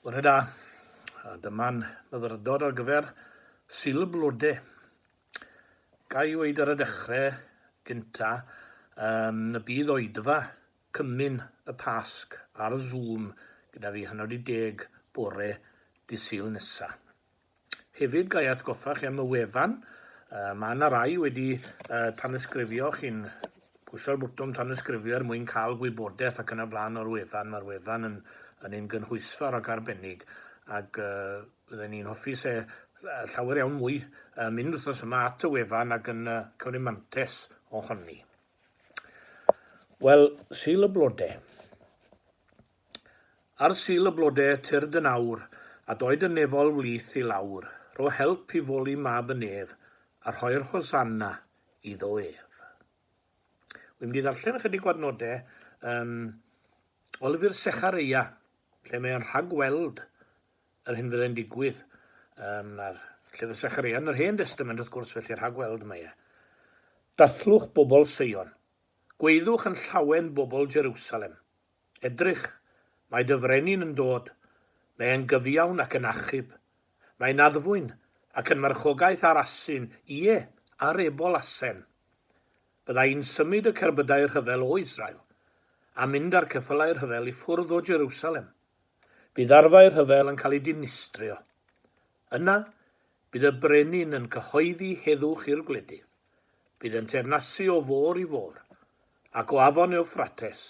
Bore da. A dyma'n myfyrdod ar gyfer Sul y Blode. Ga i weud ar y dechrau gynta um, y bydd oedfa cymun y Pasg ar Zoom gyda fi hanner di deg bore di Sul nesa. Hefyd, ga i atgoffa chi am y wefan. Uh, mae yna rai wedi uh, tanysgrifio, chi'n pwyso'r bwtwm tanysgrifio er mwyn cael gwybodaeth ac yn y blaen o'r wefan. Mae'r wefan yn, yn un gynhwysfawr ac arbennig ac uh, bydden ni'n hoffi se llawer iawn mwy uh, mynd wythnos yma at y wefan ac yn uh, cymryd mantes ohoni. Wel, Sul y Blode. Ar Sul y Blode, tyrd yn awr, A doed y nefol wlith i lawr, Rho help i foli Mab y Nef, A rhoi'r Hosanna iddo ef. Wi'n mynd i ddarllen ychydig o adnodau um, o lyfr Sechareia, lle mae'n rhagweld yr hyn fyddai'n digwydd. Um, a'r llyfr Sechareia yn yr Hen Destament, wrth gwrs, felly rhagweld mae e. Dathlwch bobl Seion. Gweithwch yn llawen bobl Jerusalem. Edrych, mae dy frenin yn dod, mae e'n gyfiawn ac yn achub. Mae'n addfwyn ac yn marchogaeth ar asyn, ie, ar ebol asen. Bydda i'n symud y cerbydau rhyfel o Israel, a mynd â'r ceffylau rhyfel i ffwrdd o Jerusalem. Bydd arfau rhyfel yn cael eu dinistrio. Yna, bydd y brenin yn cyhoeddi heddwch i'r gwledydd. Bydd yn teyrnasu o fôr i fôr, ac o afon Ewffrates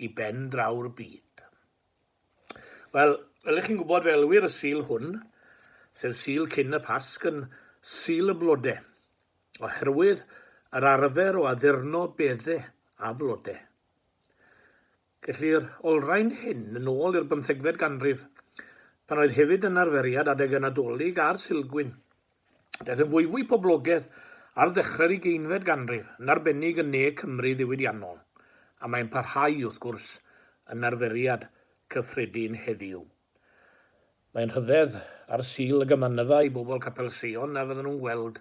i ben draw'r byd. Wel, fel ych chi'n gwybod, fe elwir y Sul hwn, sef Sul cyn y Pasg, yn Sul y Blode, oherwydd yr arfer o addurno bedde a blode. Gellir olrhain hyn yn ôl i'r bymthegfed ganrif, pan oedd hefyd yn arferiad adeg y Nadolig a'r Sulgwyn. Daeth yn fwyfwy poblogaidd ar ddechrau'r ugeinfed ganrif, yn arbennig yn ne Cymru ddiwydiannol, a mae'n parhau, wrth gwrs, yn arferiad cyffredin heddiw. Mae'n rhyfedd ar Sul y Gymanfa i bobl Capel Seion na fydden nhw'n gweld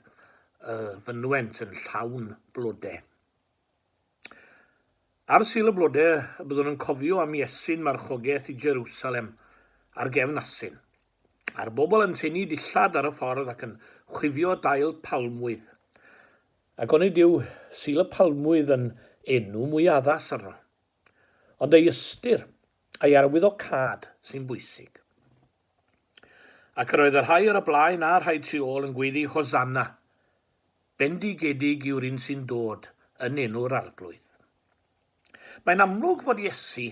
y fynwent yn llawn blodau. Ar Sul y Blode y byddwn yn cofio am Iesu'n marchogaeth i Jerusalem ar gefn asyn, a'r bobl yn tynnu dillad ar y ffordd ac yn chwifio dail palmwydd. Ac onid yw Sul y Palmwydd yn enw mwy addas arno? Ond ei ystyr a'i arwyddocâd sy'n bwysig. Ac yr oedd y rhai ar y blaen a'r rhai tu ôl yn gweiddi Hosanna! Bendigedig yw'r un sy'n dod yn enw'r Arglwydd. Mae'n amlwg fod Iesu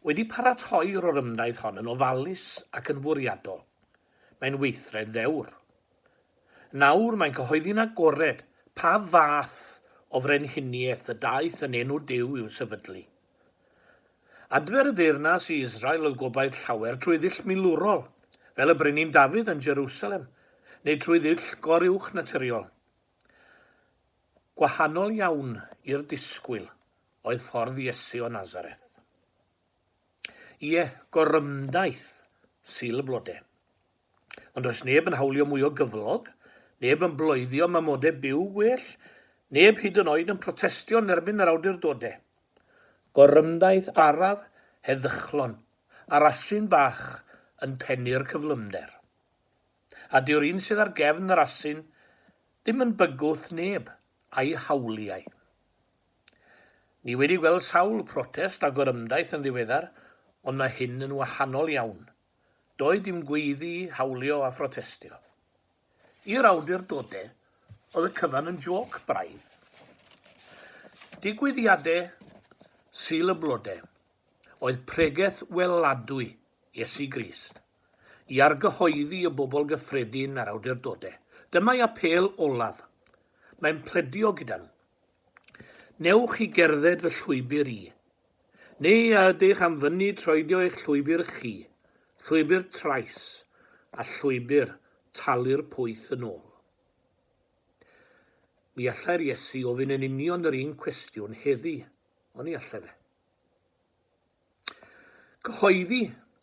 wedi paratoi'r orymdaith hon yn ofalus ac yn fwriadol. Mae'n weithred ddewr. Nawr mae'n cyhoeddi'n agored pa fath o frenhiniaeth y daeth yn enw Duw i'w sefydlu. Adfer y deyrnas i Israel oedd gobaith llawer trwy ddull milwrol, fel y brenin Dafydd yn Jerusalem, neu trwy ddull goruwchnaturiol. Gwahanol iawn i'r disgwyl oedd ffordd Iesu o Nazareth. Ie, gorymdaith Sul y Blode. Ond does neb yn hawlio mwy o gyflog, neb yn bloeddio am amodau byw gwell, neb hyd yn oed yn protestio yn erbyn yr awdurdodau. Gorymdaith araf, heddychlon, a'r asyn bach yn pennu'r cyflymder. A dyw'r un sydd ar gefn yr asyn ddim yn bygwth neb a'i hawliau. Ni wedi gweld sawl protest a gorymdaith yn ddiweddar, ond mae hyn yn wahanol iawn. Doedd dim gweiddi, hawlio a phrotestio. I'r awdurdode, oedd y cyfan yn jôc braidd. Digwyddiade Sul y Blode oedd pregeth weladwy Iesu Grist i argyhoeddi y bobl gyffredin a'r awdurdode. Dyma'i apêl olaf. Mae'n pledio gyda nhw. Newch chi gerdded fy llwybr i. Neu a ydych am fynnu troedio eich llwybr chi, llwybr trais a llwybr talu'r pwyth yn ôl? Mi allai'r Iesu ofyn yn union yr un cwestiwn heddi, oni allai fe? Cyhoeddi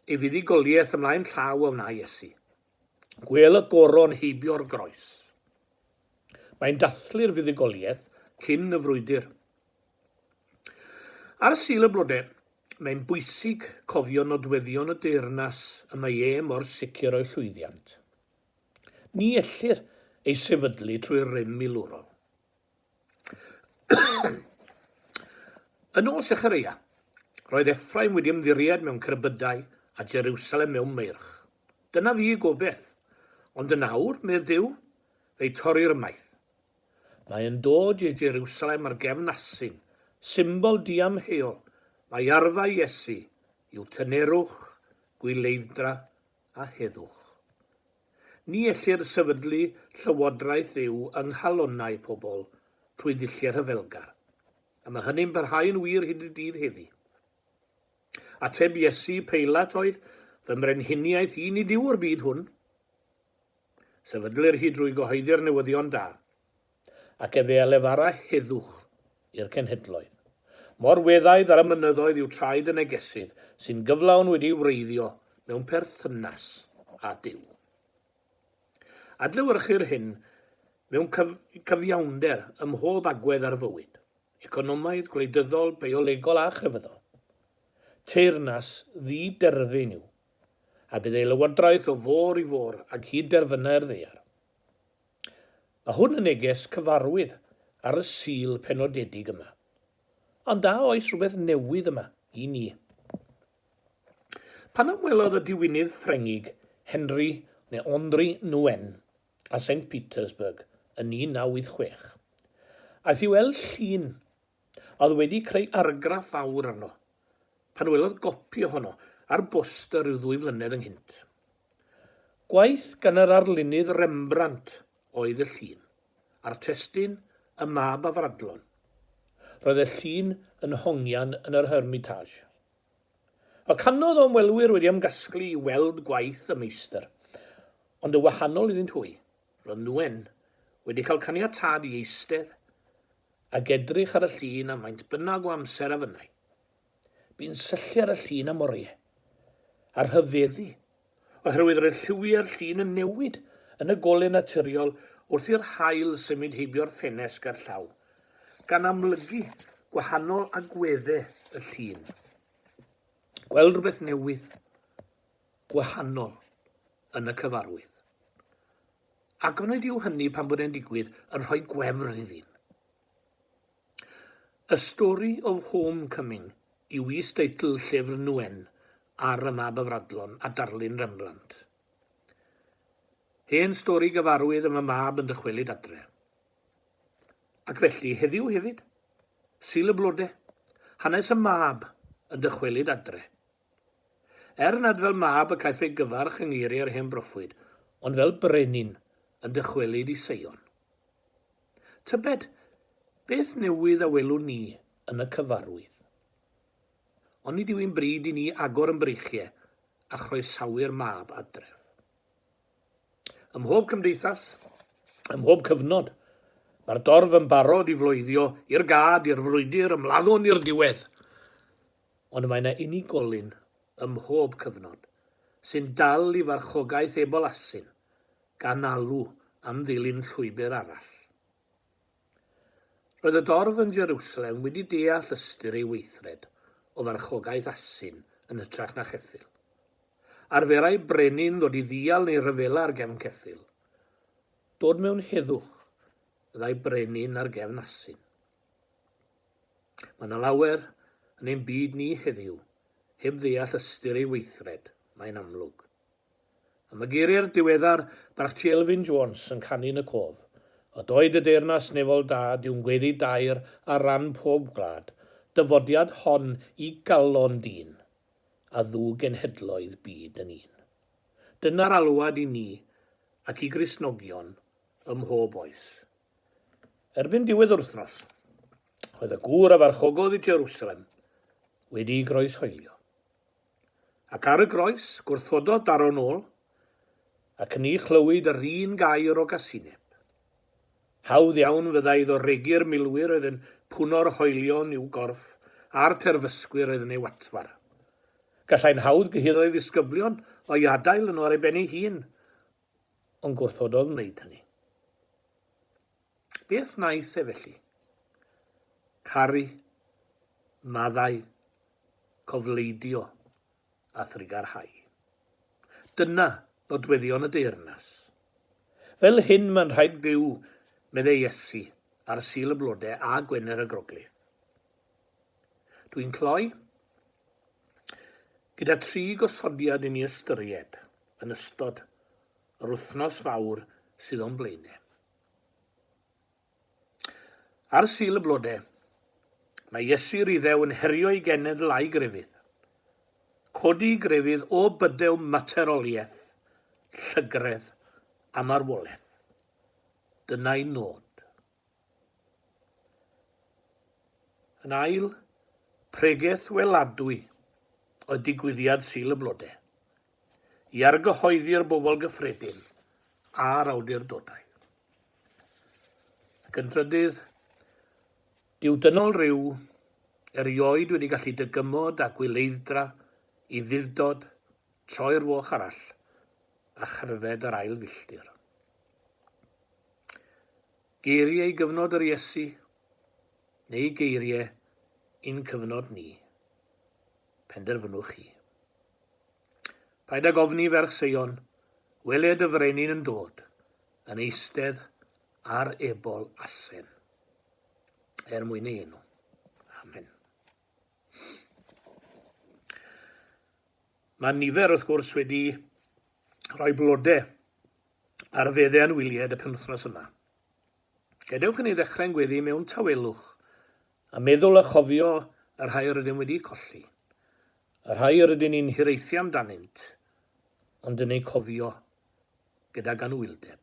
ei fuddugoliaeth ymlaen llaw a wna Iesu. Gwêl y goron heibio'r groes. Mae'n dathlu'r fuddugoliaeth cyn y frwydr. Ar Sul y Blodau, mae'n bwysig cofio nodweddion y deyrnas y mae e mor sicr o'i llwyddiant. Ni ellir ei sefydlu trwy rym milwrol. Yn ôl Sechareia, roedd Effraim wedi ymddiried mewn cerbydau a Jeriwsalem mewn meirch. Dyna fu ei gobaith. Ond yn awr, medd Duw, fe'i torrir ymaith. Mae yn dod i Jeriwsalem ar gefn asyn, symbol diamheuol mai arfau Iesu yw tynerwch, gwyleidd-dra a heddwch. Ni ellir sefydlu llywodraeth Dduw yng nghalonnau pobl trwy ddulliau rhyfelgar, a mae hynny'n parhau'n wir hyd y dydd heddi. Ateb Iesu Peilat oedd, Fy mrenhiniaeth i nid yw'r byd hwn. Sefydlir hi drwy gyhoeddi'r newyddion da, ac efe a lefara heddwch i'r cenhedloedd. Mor weddaidd ar y mynyddoedd yw traed y negesydd sy'n gyflawn wedi'i wreiddio mewn perthynas â Duw. Adlewyrchir hyn mewn cyf cyfiawnder ym mhob agwedd ar fywyd, economaidd, gwleidyddol, biolegol a chrefyddol. Teyrnas ddi-derfyn yw a bydd ei lywodraeth o fôr i fôr ac hyd derfynau'r ddaear. Mae hwn yn neges cyfarwydd ar y Sul penodedig yma. Ond a oes rhywbeth newydd yma i ni? Pan ymwelodd y diwinydd Ffrengig Henry neu Henri Nouwen â Saint Petersburg yn 1986, aeth i weld llun a oedd wedi creu argraff fawr arno pan welodd gopi ohono ar boster rhyw ddwy flynedd ynghynt. Gwaith gan yr arlunydd Rembrandt oedd y llun, a'r testun Y Mab Afradlon. Roedd y llun yn hongian yn yr Hermitage. Oedd cannoedd o ymwelwyr wedi ymgasglu i weld gwaith y meistr, ond yn wahanol iddynt hwy, roedd Nguyen wedi cael caniatâd i eistedd ac edrych ar y llun am faint bynnag o amser a fynnai. Bu'n syllu ar y llun am oriau, a rhyfeddu, oherwydd roedd lliwiau'r llun yn newid yn y golau naturiol wrth i'r haul symud heibio'r ffenest gerllaw, gan amlygu gwahanol agweddau y llun. Gweld rhywbeth newydd, gwahanol yn y cyfarwydd. Ac onid yw hynny pan bod e'n digwydd yn rhoi gwefr i ddyn? A Story of Homecoming yw is-deitl llyfr Nguyen ar y Mab Afradlon a darlun Rembrandt. Hen stori gyfarwydd am y mab yn dychwelyd adre. Ac felly heddiw hefyd, Sul y Blode, hanes y mab yn dychwelyd adre. Er nad fel mab y caiff ei gyfarch yng ngeiriau'r hen broffwyd, ond fel brenin yn dychwelyd i Seion. Tybed, beth newydd a welwn ni yn y cyfarwydd? Onid yw'n bryd i ni agor yn breichiau a chroesawu'r mab adref? Ym mhob cymdeithas, ym mhob cyfnod, mae'r dorf yn barod i floeddio i'r gad, i'r frwydr, ymladdwn i'r diwedd. Ond mae 'na unigolyn ym mhob cyfnod sy'n dal i farchogaeth ebol asyn, gan alw am ddilyn llwybr arall. Roedd y dorf yn Jerusalem wedi deall ystyr ei weithred o farchogaeth asyn yn hytrach na cheffyl. Arferai brenin ddod i ddial neu ryfela ar gefn ceffyl. Dod mewn heddwch fyddai brenin ar gefn asyn. Mae yna lawer yn ein byd ni heddiw heb ddeall ystyr ei weithred, mae'n amlwg. Am y geiriau'r diweddar Barti Elfyn Jones yn canu yn y cof, Y doed y deyrnas nefol dad yw'n gweddi daer ar ran pob gwlad, dyfodiad hon i galon dyn, a ddwg genhedloedd byd yn un. Dyna'r alwad i ni ac i Gristnogion ym mhob oes. Erbyn diwedd yr wythnos, roedd y gŵr a farchogodd i Jerusalem wedi'i groeshoelio. Ac ar y groes, gwrthododd daro'n ôl, ac ni chlywyd yr un gair o gasineb. Hawdd iawn fyddai iddo regu'r milwyr oedd yn pwno'r hoelion i'w gorff a'r terfysgwyr oedd yn ei watfar. Gallai'n hawdd gyhuddo ei ddisgyblion o'i adael yno ar ei ben ei hun, ond gwrthododd wneud hynny. Beth wnaeth e felly? Caru, maddau, Cofleidio a thrugarhau. Dyna nodweddion y deyrnas. Fel hyn mae'n rhaid byw, meddai Iesu ar Sul y Blode a Gwener y Groglith. Dwi'n cloi gyda tri gosodiad i ni ystyried yn ystod yr wythnos fawr sydd o'n blaenau. Ar Sul y Blode, mae Iesu'r Iddew yn herio ei genedl a'i grefydd. Codi grefydd o bydew materoliaeth, llygredd a marwolaeth. Dyna'i nod. Yn ail, pregeth weladwy oedd digwyddiad Sul y Blode, i argyhoeddi'r bobl gyffredin a'r awdurdodau. Ac yn drydydd, dyw dynol ryw erioed wedi gallu dygymod â gwyleidd-dra, ufudd-dod, troi'r foch arall, a cherdded yr ail filltir. Geiriau i gyfnod yr Iesu, neu geiriau i'n cyfnod ni? Penderfynwch chi. Paid ag ofni, ferch Seion, wele dy frenin yn dod, yn eistedd ar ebol asen. Er mwyn ei enw. Amen. Mae nifer, wrth gwrs, wedi rhoi blodau ar feddau anwyliaid y penwythnos yma. Gadewch i ni ddechrau'n gweddi mewn tawelwch a meddwl a chofio y rhai yr ydym wedi colli, y rhai yr ydyn ni'n hiraethu amdanynt, ond yn eu cofio gydag anwyldeb.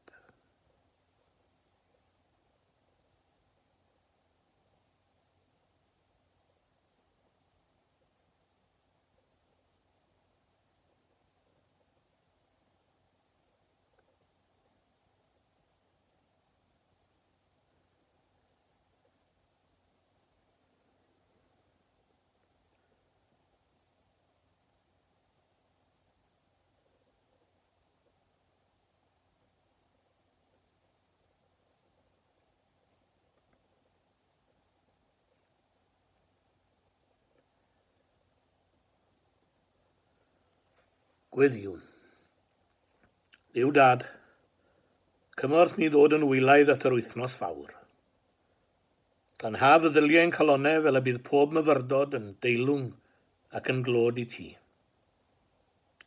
Gweddïwn. Dduw Dad, cymorth ni ddod yn wylaidd at yr wythnos fawr. Glanha feddyliau ein calonnau fel y bydd pob myfyrdod yn deilwng ac yn glod i ti.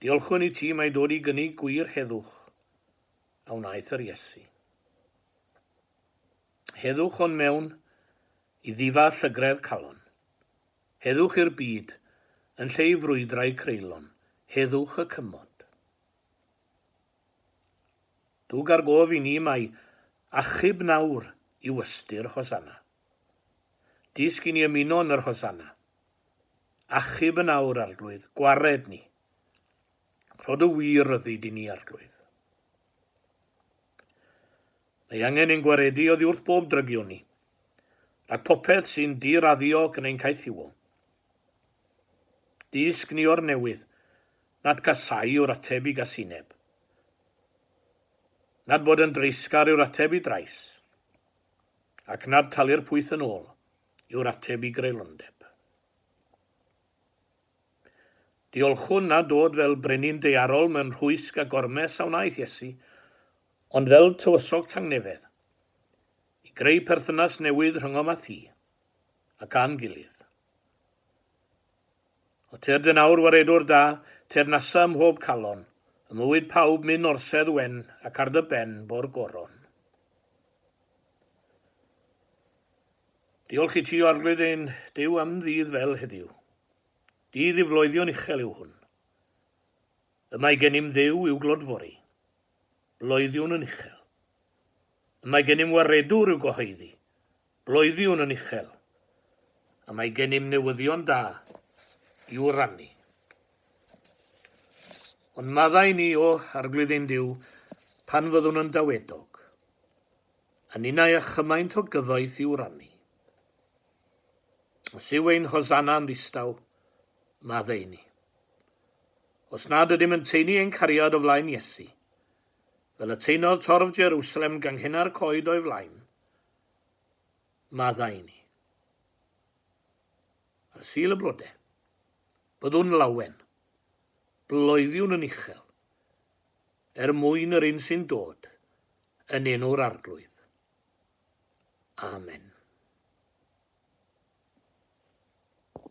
Diolchwn i ti mai dod i gynnig gwir heddwch a wnaeth yr Iesu. Heddwch o'n mewn i ddifa llygredd calon. Heddwch i'r byd, yn lle i frwydrau creulon. Heddwch y cymod. Dwg ar gof i ni mai achub nawr yw ystyr Hosanna. Dysg i ni ymuno yn yr Hosanna. Achub yn awr, Arglwydd, gwared ni. Rho dy wir ryddid i ni, Arglwydd. Mae angen ein gwaredu oddi wrth bob drygioni, rhag popeth sy'n diraddio ac yn ein caethiwo. Dysg ni o'r newydd nad casáu yw'r ateb i gasineb, nad bod yn dreisgar yw'r ateb i drais, ac nad talu'r pwyth yn ôl yw'r ateb i greulondeb. Diolchwn nad dod fel brenin daearol mewn rhwysg a gormes a wnaeth Iesu, ond fel tywysog tangnefedd, i greu perthynas newydd rhyngom â thi, ac â'n gilydd. O tyrd yn awr, waredwr da, teyrnasa ym mhob calon, ym mywyd pawb myn orsedd wen ac ar dy ben bo'r goron. Diolch i ti, O Arglwydd ein Duw, am ddydd fel heddiw. Dydd i floeddio'n uchel yw hwn. Y mae gennym Dduw i'w glodfori. Bloeddiwn yn uchel. Y mae gennym waredwr i'w gyhoeddi. Bloeddiwn yn uchel. A mae gennym newyddion da i'w rannu. Ond maddau ni, o Arglwydd ein Duw, pan fyddwn yn dawedog, a ninnau â chymaint o gyfoeth i'w rannu. Os yw ein hosanna yn ddistaw, maddeu ni. Os nad ydym yn taenu ein cariad o flaen Iesu, fel y taenodd torf Jerusalem ganghenna'r coed o'i flaen, maddau ni. Ar Sul y Blode. Byddwn lawen, bloeddiwn yn uchel, er mwyn yr un sy'n dod yn enw'r Arglwydd. Amen.